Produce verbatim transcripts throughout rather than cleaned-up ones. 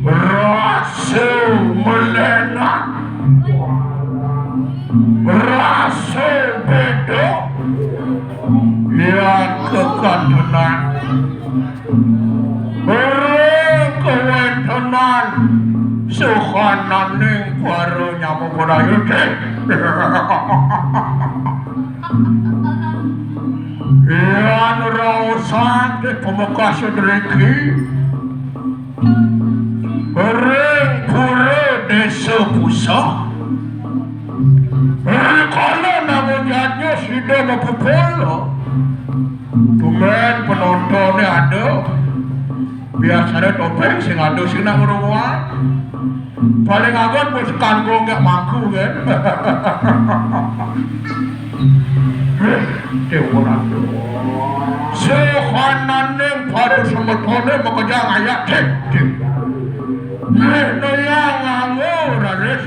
Rasa melenak, rasa beda, yang kekandenan. Ring kawéntenan suhananing para nyama budaya. Yan raosan di pamekas driki ring pura Désa Puseh. Rikala nanging jadnya sida mapupul. Tumben penontoné ada. Biasané topéng sing ada sing nak ngrunguang. Paling agon bos kanggo nggak mangku kan. Déwa ratu. Sehananing para semetoné makejang ayak, cek, cek. Nek noyang nganggo raris.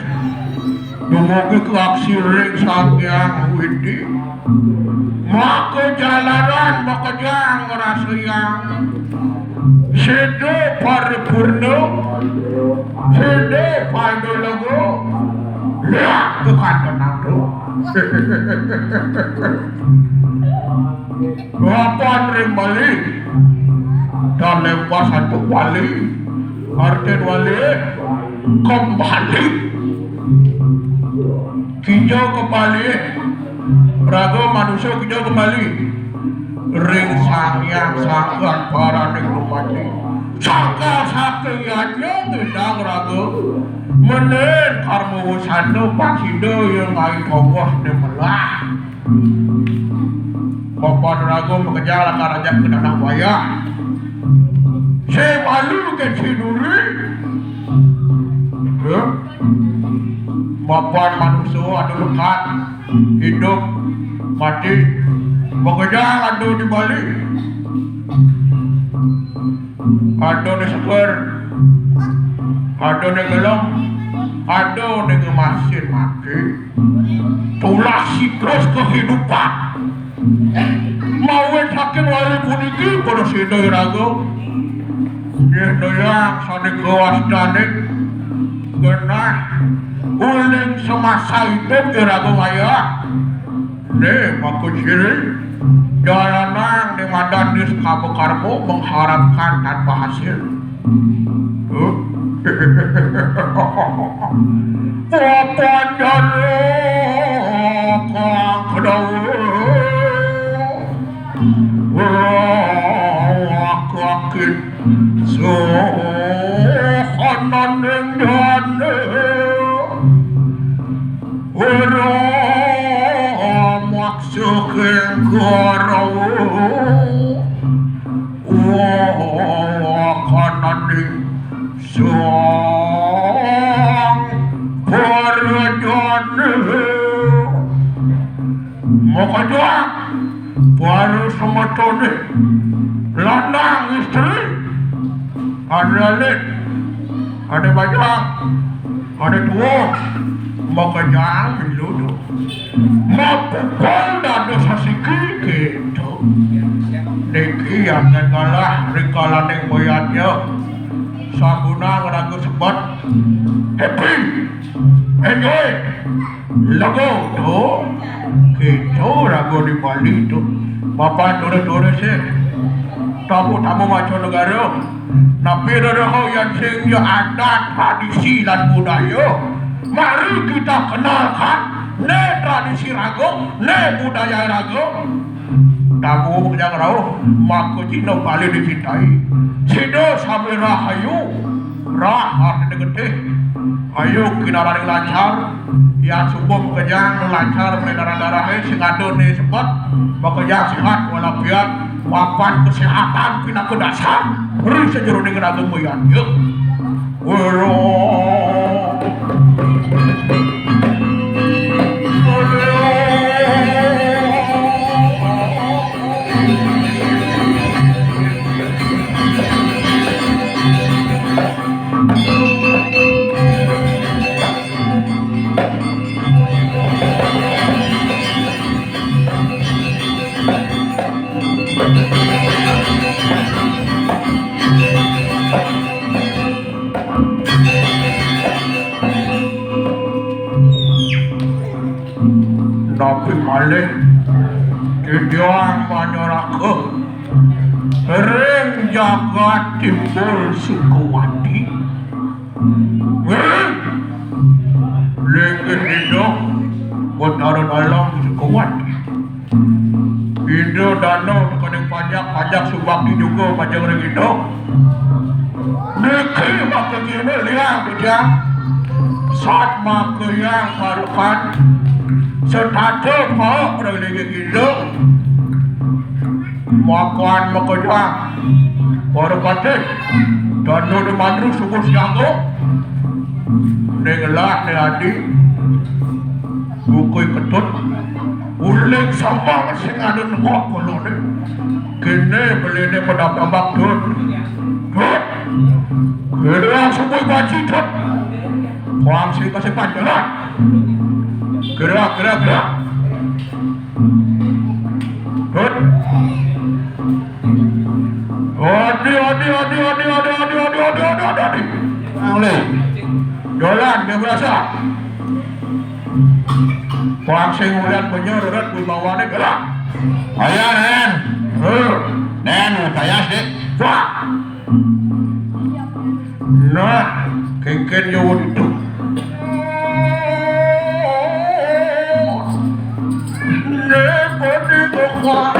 Dumugi kaksi ring Sang Hyang Widhi. Maka jalaran makejang ngrasayang. Sida paripurna, sida pada lega. Ya, bukan tenang tu. Mapan ring Bali. Dan lempar satu Bali. Artin Bali. Kembali. Kija kembali. Raga manusia kija kembali. Ring Sang Hyang Sangkan Paraning Rumati. Sangkan saking yadnya ngidang raga. Menen karma wasana pasida yang ngai tonggoh ne melah. Mapan raga makejang lakar ajak ka tanah wayah. Sing malu ke si duri. Ya. Mapan manusia ada lekat, hidup, mati. Makejang ada di Bali. Ada né seger, ada né gelem, ada né ngemasin mati. Itulah siklus kehidupan. Mawit saking wali puniki, para sida iraga. Nggih, Dayang sané kawastané genah uling semasa idup iraga wayah. Né, maka ciri jalanan né madan niskaba karma mengharapkan tanpa hasil. Huh? Papan jala kang kedawé. Wah, kakit sohananing dané. Ora maksa kengkara. Wah, kananing sang para dané. Makajang para semetoné, lanang istri, ané alit, ané bajang, ané tuwa, makajang milu. Mapupul dados sasiki kéto. Niki anggen kalah rikalaning boyatnya. Sampuna ngraga sebet. Happy. Enjoy. Lego to. Kéto raga di Bali to. Mapan turis-turis sih. Tamu-tamu mancanegara. Napi rereh yén sing ya adat, tradisi, lan budaya. Mari kita kenalkan né tradisi raga, né budaya raga. Tamu yang rauh, maka Cina Bali dicintai. Sida sami rahayu, rah artiné getih. Ayu kinaraning lancar, yén suba makejang lancar menék darah-darahé, sing ada né sebet, makejang séhat walafiat, mapan keséhatan pinaka dasar ri sajeroning raga boyat. Yuk. Wéro. Napi malih titiang manyoraga ring jagat Timbul Sukawati. Nggih. Linggih Ida Batara Dalem Sukawati. Ida dana tekaning panjak, panjak subakti juga majeng ring Ida. Niki maka kina liang bujang. Sat maka yang parukan. Setata pauk ring linggih Ida. Makan makejang. Para patih, dana di mandru subuh siaga. Ning lah né adi. Bukui ketut. Uling sambang sing ada nengok koloné. Kéné beliné pedap-pedap tut. Tut. Kéné langsung bui baji tut. Wang sing kasih panjalan. Gerak, gerak, gerak. Hut. Adi, adi, adi. Ang le. Dolan, dia berasa. Pangsing ulian penyo, reret, wibawané gerak. Ayo, Nen. Hur. Nen, saya sih. Wah. Nah, kénkén ya wong itu. Né, pati kok.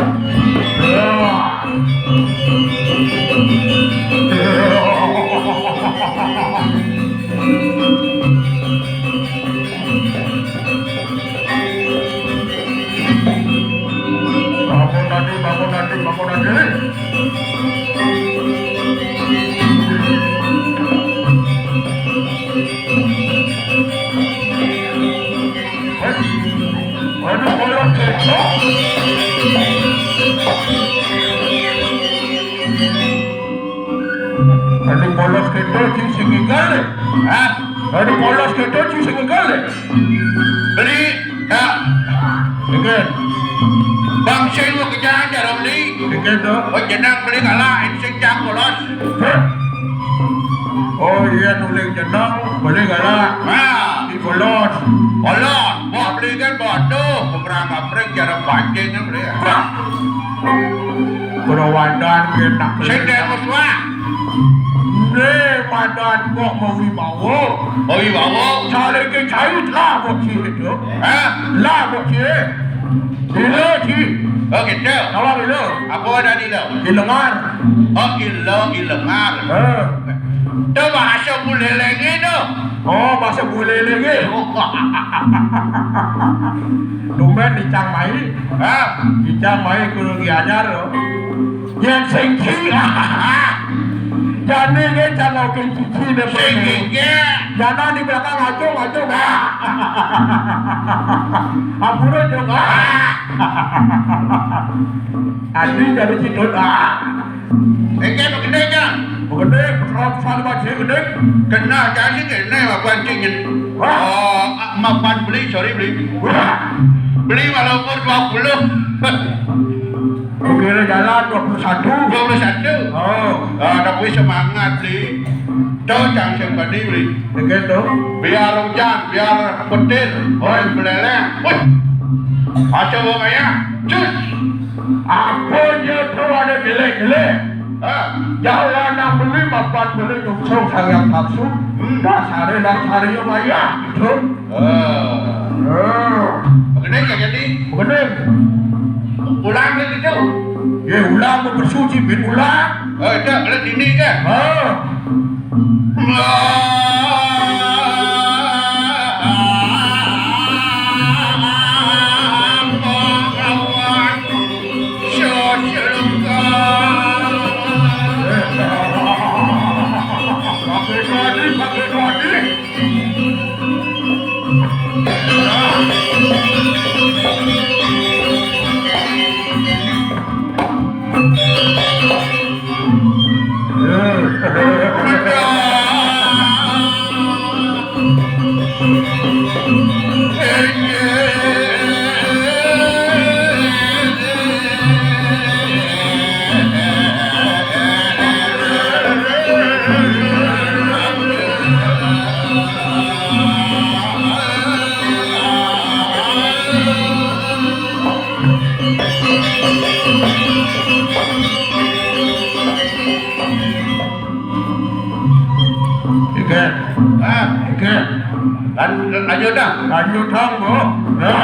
Bangun tadi, bangun tadi, bangun tadi. Aduh, bolos kéto. Aduh, bolos kéto, cing sing ngigel deh. Hah? Aduh, bolos kéto, cing sing ngigel deh. Beli, ya. Ngigel. Bang sing mau kejaran cara beli. Dikit tuh. Oh, jenang beli kalah, sing cang bolos. Hah? Oh iya, nulis jenang, beli kalah. Nah. Di bolos. Bolos, mau beli kan bodoh, pemerang kaprek, jarang pancing kan beli. Wah. Kudu wadan, enak. Sing deh, musuh. Nih, padan kok mau dibawa. Mau dibawa? Saling ke cair lah, bocil itu. Hah? Lah, bocil. Gila, Ci. Oh, gitu. Apa gila? Apa ada gila? Ilengar. Oh, gila, ilengar. Eh. Itu bahasa Buleleng itu. Oh, bahasa Buleleng itu. Tumben dicang mai. Hah? Dicang mai kudu diajar, loh. Yang singki. Jadi ini calon cici deh. Singki. Jangan di belakang acung, acung. Ampun, acung. Adi jadi cidut. Engke begede, Jang. Begede, pekerap sal baje gede. Kena jadi kene apa anjingin. Wah. Oh, mapan beli, sorry beli. Wah. Beli walaupun dua puluh. Kira jalan dua puluh satu. Dua puluh satu. Oh. Ah, tapi semangat beli. Cocang sing bani beli. Begitu. Biar hujan, biar petir, oi beleleng. Wih. Aja wong kaya. Cus. Apa dia tuh ada gele-gele? Ah. Jalan nang beli mapan beli nyungsung sayang nafsu. Hmm. Dasare dasare yo maya. Gitu. Ah. Ah. Begini ya jadi. Begini. Ulang lagi itu. Ya ulang mau bersuci bin ulang. Oh, itu kalau ini kan. Ah. Ikan. Ah, ikan. Lan-, lanjut dah. Lanjut dah, Bu. Ya.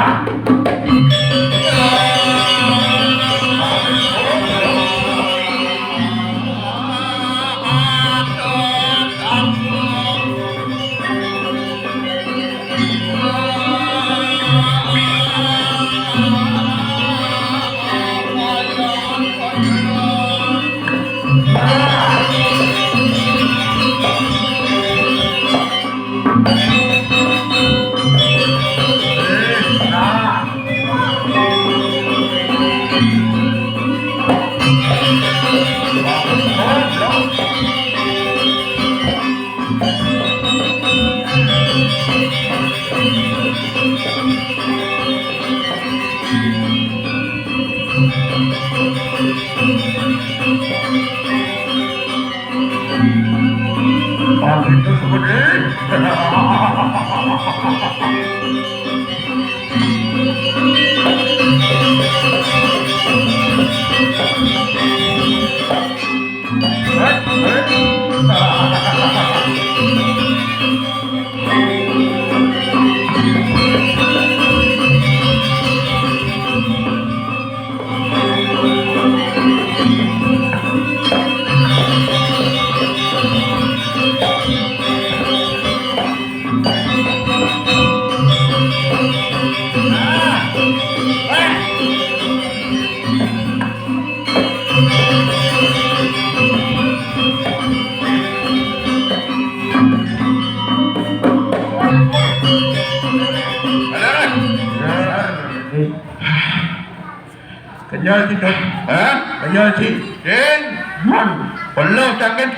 Kenyal sih, Dok. Hah? Kenyal sih. Din. Man. Peluh sakit.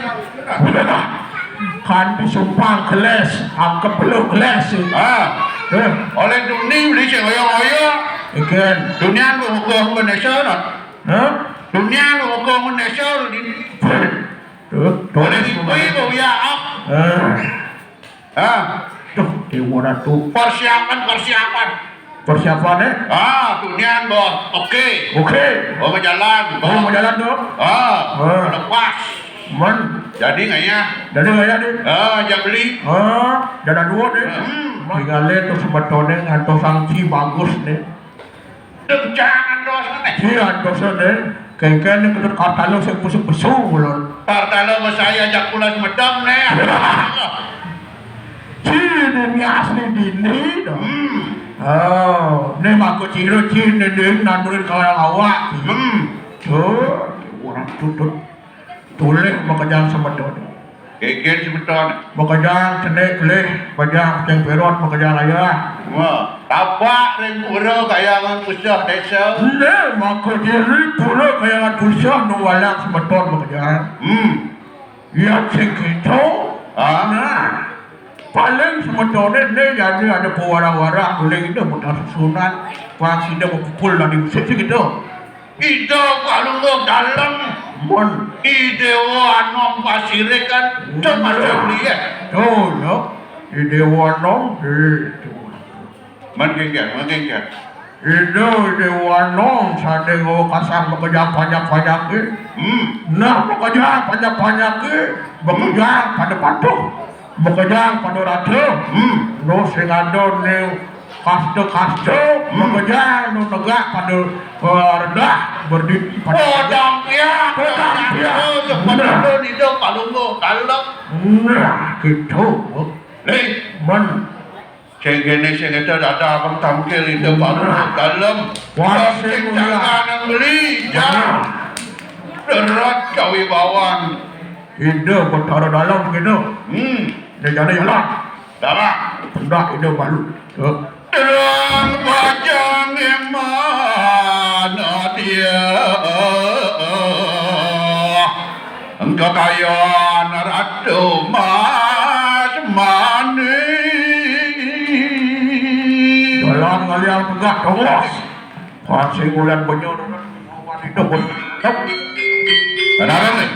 Kan disumpang geles, angkep peluh geles sih. Ah. Eh. Oleh Duni beli sing ngoyo-ngoyo. Ikan. Dunia lu hukum Indonesia, no? Hah? Dunia lu hukum Indonesia, di Tuh, tuh. Boleh dikui, bau ya, ah. Eh. Ah. Tuh, Dewa Ratu. Persiapan, persiapan. Persiapan, eh? Ah, dunia, bos. Oke. Oke. Oh, mau jalan, bos. Oh, mau jalan, tuh. Ah, ah. Lepas. Man. Jadi nggak ya? Jadi nggak ya, nih? Ah, jangan beli. Ah, jalan dua, nih. Hmm. Tinggalnya tuh sebetulnya ngantos sanksi bagus, nih. Jangan dosa, nih. Iya, dosa, nih. Kengken nih, kudu kartalo sing besuk-besuk, ulun. Kartalo sama saya, ajak pulang medam, nih. Cini, ini asli dini, dong. Hmm. Oh, ini mako ciro, cini, nih, nandurin kawan awak. Hmm. Tuh, orang tutut. Tulih makejang semeton. Geger semeton. Makejang cenik kelih, makejang ceng perot, makejang ayah. Wah, tapak ring pura kayangan pusah desa. Ende, maka diri pura kayangan pusah nu walang semeton makejang. Hmm. Iya sing kéto. Ah. Nah, paling semetoné né jadi ada pewara-wara kuling itu mudah susunan. Pas ida mepukul tadi musik sih gitu. Ida Palungguh Dalem. Mun. I Déwa Anom Pasirik kan. Cuma. Iya. Lihat. Tuh, ya. I Déwa Anom, eh, tuh. Mengkengken, mengkengken. I Déwa Anom, sanding kasang makejang panjak-panjaké. Hmm. Nah, makejang panjak-panjaké, makejang pada patuh. Makejang pada rata. Hmm. Nu sing ada ning kasta-kasta, hmm, makejang nu negak pada, eh, rendah, berdiri pada. Oh, dampiak. Oh, dampiak. Oh, sebenarnya. Nah. Ida Palungguh Dalem. Nah, gitu. Lih. Men. Sing kéné sing éta dadak abang tangkil ida Palungguh Dalem. Wah, sing mulia. Jangan beli, jangan. Berat kawibawan. Ida Betara Dalem gitu. Hmm. Dia jadi jalan. Dalam. Pendak ida balu. Tuh. Terang bajang emana dia. Kekayan Ratu Mas Manik. Dalam ngalian pegat tongos. Kasih bulan banyak orang itu pun. Kenapa nih?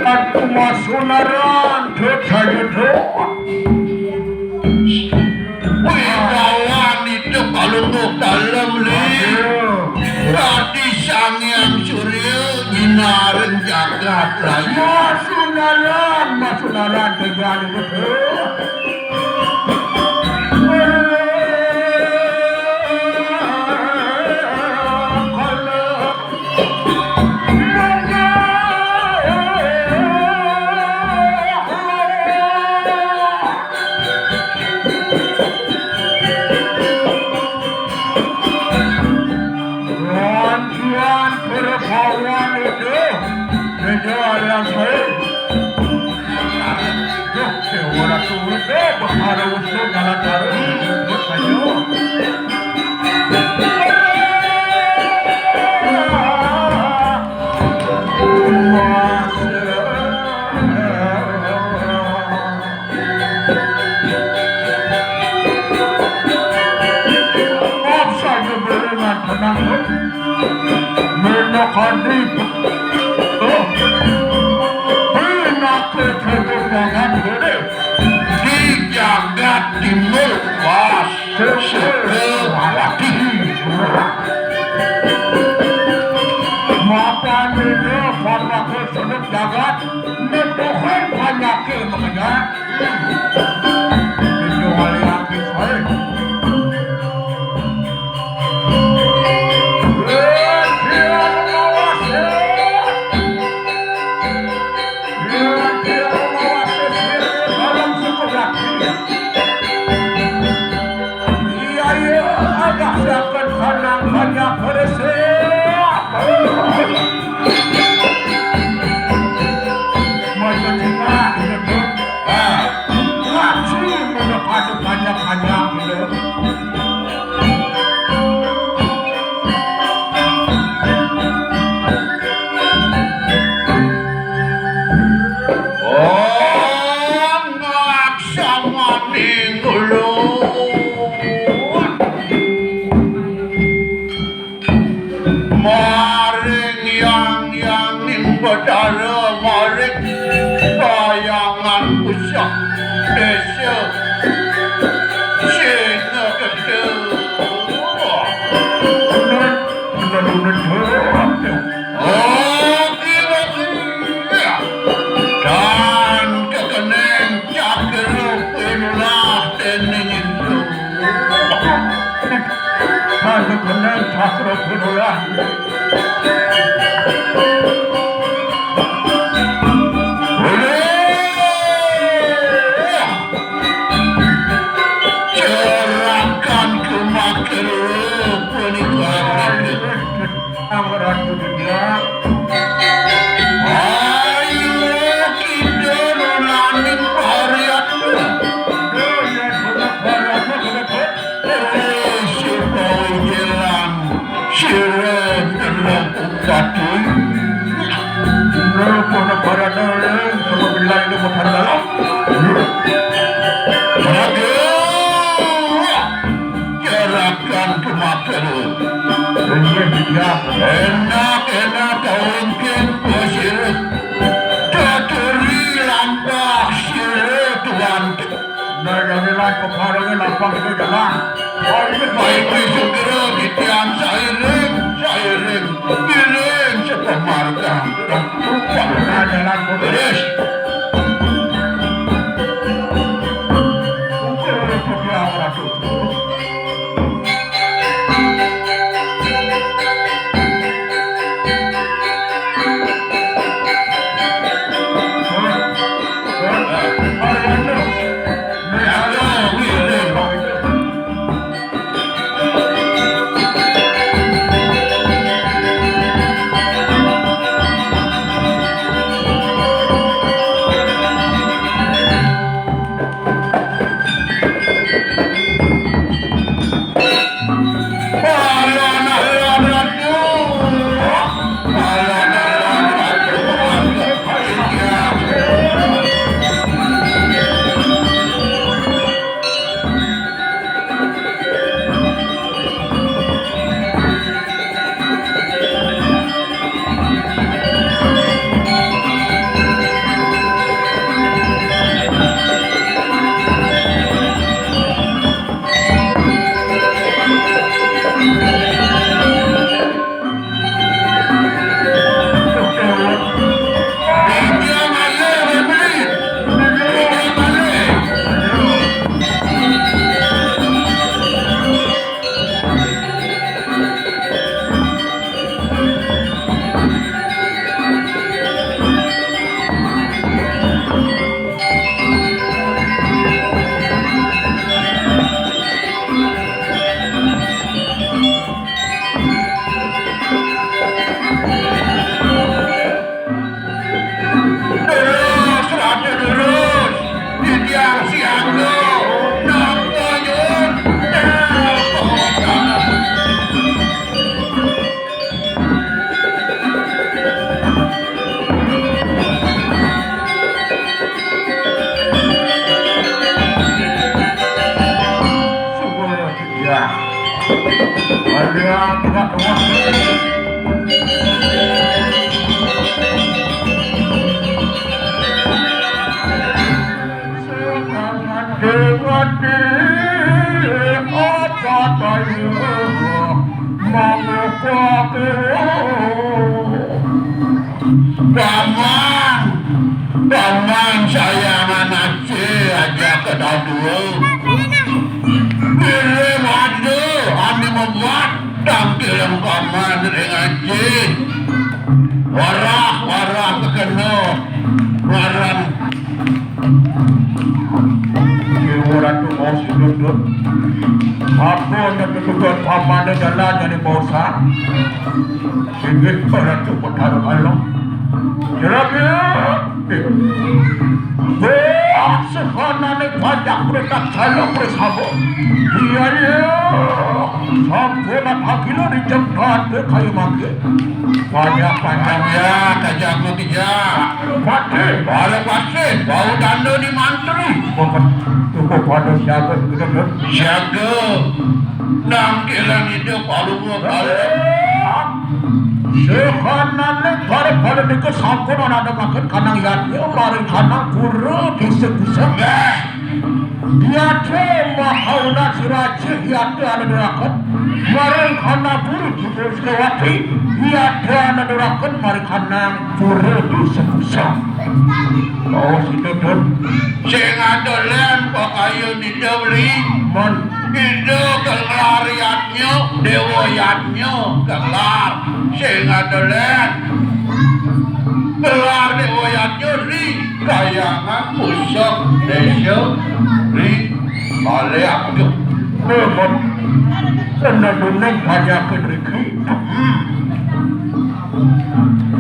Aku masuk naran, tut saja, tut. Wibawan itu Palungguh Dalem, Li. Aduh. Adi Sang Hyang Surya, nyinaren jagat raya. Masuk naran, masuk naran, tegal, tut. Lanjuran perpawan itu, Raja Alang Sae. Duh, Déwa Ratu Wida, Betara Wisnu, Jalan Taru, Ribut Banyu. Apa saja boleh nang tenang, Bud. Mena kadi. Oh. Pinake kejut banget, Bud. Di jagat timur, pas. Sukawati. Sukawati. Anu, pamaké sunduk jagat, nutuhin panyakit makanya. Itu kali aktif, hei. Iya, iya, agak siapkan kandang banyak bersih. Macam cina, ini tuh. Ah, ngaji, mana ada banyak-banyak, gitu. Oh, nglaksanani ngulon. Maring yang-yanging Betara, maring kayangan pusat desa Sina Gedé. Bener, bener, bener. Oh, iya, iya. Dan kekeneng cakra pinulah dening Indra. Dan kekeneng cakra pinulah. Jerakan kemakir punika. Ayo kita nulaning pariat. Oleh supaya jalan sira ndelok upati. Napa negarane ring sama bilai ini mutar dalam. Raga, jerakan kematian. Inggih, Bidya. Enak-enak kawingking pasir. Taturi lampah sira tuan. Nah, jane lan keparenge lapang itu jalan. Oh, ini baik. Baik, segera titiang sairing, sairing, ngiring sepamarga. Nah, jalan putus. Terus. Ukur titiang ratu. Terus, Ratu, terus. Titiang siaga. Napa nyuwun? Napa wacana? Suwun, Titiang. Kalian tidak kuat. Dewati apa tayo mangukake. Paman, paman sayangan Aji, aja kedadua. Bilih ada ané mabat tangkilan paman ring Aji. Warah-warah kekena ngaran. Déwa Ratu mau sidudut. Apa nak ketujuan pamané jalan jadi bosan? Inggih Ratu Betara Kala. Jeragat. Wah, sehanané pajak berkat kala bersama. Iya, iya. Sampun agila di jempat kayu mangke. Panjang-panjang ya, kajaku tiga. Patih. Para patih, bau tanda di mantri. Bukan, cukup pada siaga, gitu, gitu. Siaga. Nang kilang itu, palu gua, palu. Sehanané para-para nika sampun ana makan kanang yadnya, maring kanang pura desa-desa. Yadnya makauna siraja, yadnya ana durakan. Maring kanang pura desa Sukawati, yadnya ana durakan, maring kanang pura desa-desa. Oh, si Dudut. Sing ada lén pakayun Ida beli. Mon. Ida kang lariannya, Dewa Yadnya kang lar. Sing ada lén. Kelar Dewa Yadnya ri kayangan pusok desa ri balik aku. Mon. Kena duning banyak riki.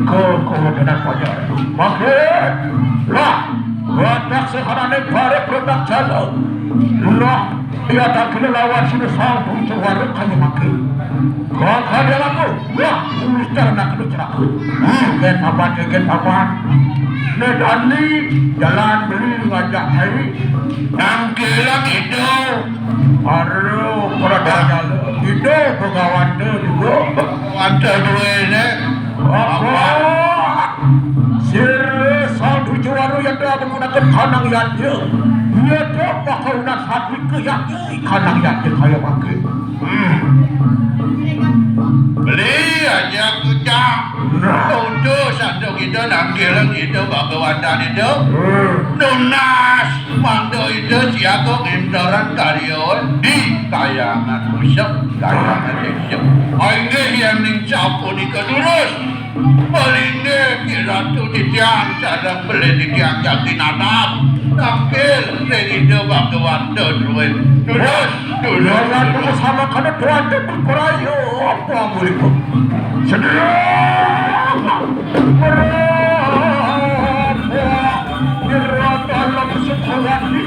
Ke kemudian banyak. Makin. Lah. Watak sehanané bare produk jalan. Lah, iya tak kena lawan sini sang puncak warung kayu maki. Kau kada laku. Wah, ulis ternak lu cerak. Gen papan, gen papan. Né Dani, jalan beli ngajak hari. Nang kilang itu. Aduh, produk jalan. Itu pegawai tu juga. Ada dua ini. Apa? Sira sang tujuh waru yang telah menggunakan kanang yadnya. Ia dah maka unas hati ke yadnya, kanang yadnya kaya makin. Hmm. Beli aja kujang. Nah. Untuk satu kita nangkil kita bagawan dan itu. Hmm. Nunas. Mangda Ida siaga nginteran karyawan di kayangan pusok, kayangan desa. Inggih yen ning sapunika durus. Palinggih Ki Ratu titiang sareng beli titiang jagi nanam. Nangkil ring Ida Bhagawanta druwin. Durus, durus, durus. Sama kana tuan tu berperaya apa muliku. Sedih. Berapa. Ira dalam Sukawati.